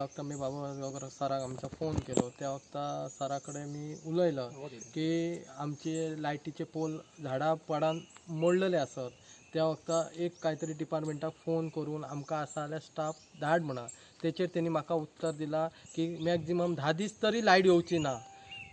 वखता मी बाबा वाजगांवकर सराक आमच्या फोन केलो. त्या वखता सरा कडेन मी उलयलो की आमचे लायटीचे पोल झाडां पडान मोडलेले आसत. त्या वखता एक काय तरी डिपार्टमेंटाक फोन करून आमकां आसा जाल्यार स्टाफ धाड म्हणा. तेचेर तेणी म्हाका उत्तर दिलां की मॅक्झिमम 10 दीस तरी लायट येवची ना.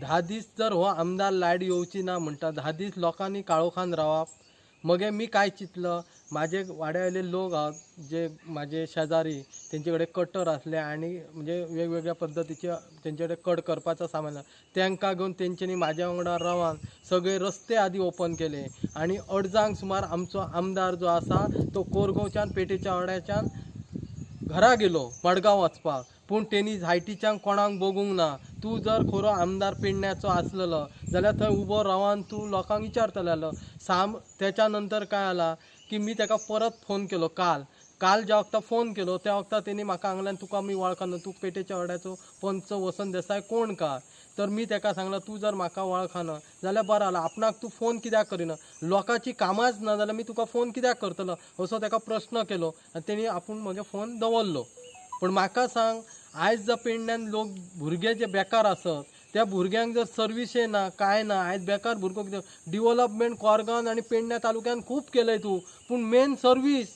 10 दीस जर हो आमदार लायट येवची ना म्हणटा, 10 दीस लोकांनी काळोखान रावप. मगे मी काय चिंतलं, माझे वाड्या वयले लोक आहात जे माझे शेजारी, तेंचे कडेन कटर आसले आनी म्हणजे वेगवेगळ्या पद्दतीचे तेंचे कडेन कट करपाचो सामान, तांकां घेवन तेंच्यांनी म्हाज्या वांगडा रावन सगळे रस्ते आदी ओपन केले. आनी अडजांक सुमार आमचो आमदार जो आसा तो कोरगांवच्यान पेठेच्या वाड्याच्यान घरा गेलो मडगांव वचपाक. पूण तेणी लायटीच्यान कोणाक बगूंक ना. तूं जर खरो आमदार पेडण्याचो आसलेलो जाल्यार थंय उबो रावन तूं लोकांक विचारतलो. साम तेच्या नंतर काय जाला की मी ताका परत फोन केलो. काल काल ज्या वखता फोन केलो त्या वखता तेणी म्हाका सांगलें तुका मी वळखना, तूं पेठेच्या वाड्याचो पंच वसंत देसाय कोण काय. तर मी ताका सांगलां तूं जर म्हाका वळखना जाल्यार बरें जाला, आपणाक तूं फोन कित्याक करिना, लोकांची कामांच ना जाल्यार मी तुका फोन कित्याक करतलो असो ताका प्रश्न केलो. आनी तेणी आपूण म्हजो फोन दवरलो. पूण म्हाका सांग, आयज जर पेडण्यान लोक भुरगे जे बेकार आसत त्या भुरग्यांक जर सर्वीसय ना कांय ना, आयज बेकार भुरगो कितें डिवलपमेंट कोरगांव आनी पेडण्या तालुक्यान खूब केलंय तूं, पूण मेन सर्वीस.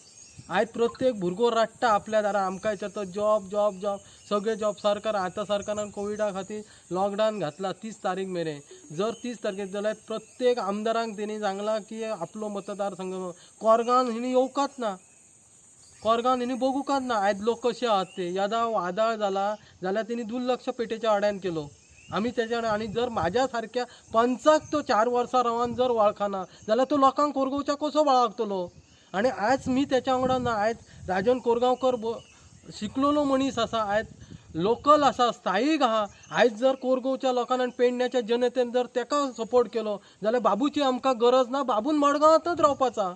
आयज प्रत्येक भुरगो रडटा आपल्या दारां, आमकां विचारता जॉब जॉब जॉब, सगळे जॉब सरकार. आतां सरकारान कोविडा खातीर लॉकडावन घातला 30 तारीख मेरेन. जर 30 तारखेक जाल्यार प्रत्येक आमदारांक तेणी सांगलां की आपलो मतदारसंघ कोरगांव हिणी येवकाच ना, कोरगांव हिणी बगूंकच ना. आयज लोक कशे आहात ते, येदा वादळ जाला जाल्यार तेणी दुर्लक्ष पेठेच्या वाड्यान केलो. आमी तेच्या. आनी जर म्हाज्या सारक्या पंचाक तो 4 वर्सां रावन जर वळखना जाल्यार तो लोकांक कोरगांवच्या कसो वळखतलो. आनी आयज मी तेच्या वांगडा ना. आयज राजन कोरगांवकर शिकलेलो मनीस आसा, आयज लोकल आसा, स्थायीक आहा. आयज जर कोरगांवच्या लोकांनी आनी पेडण्याच्या जनतेन जर तेका सपोर्ट केलो जाल्यार बाबूची आमकां गरज ना, बाबून मडगांवांतच रावपाचा.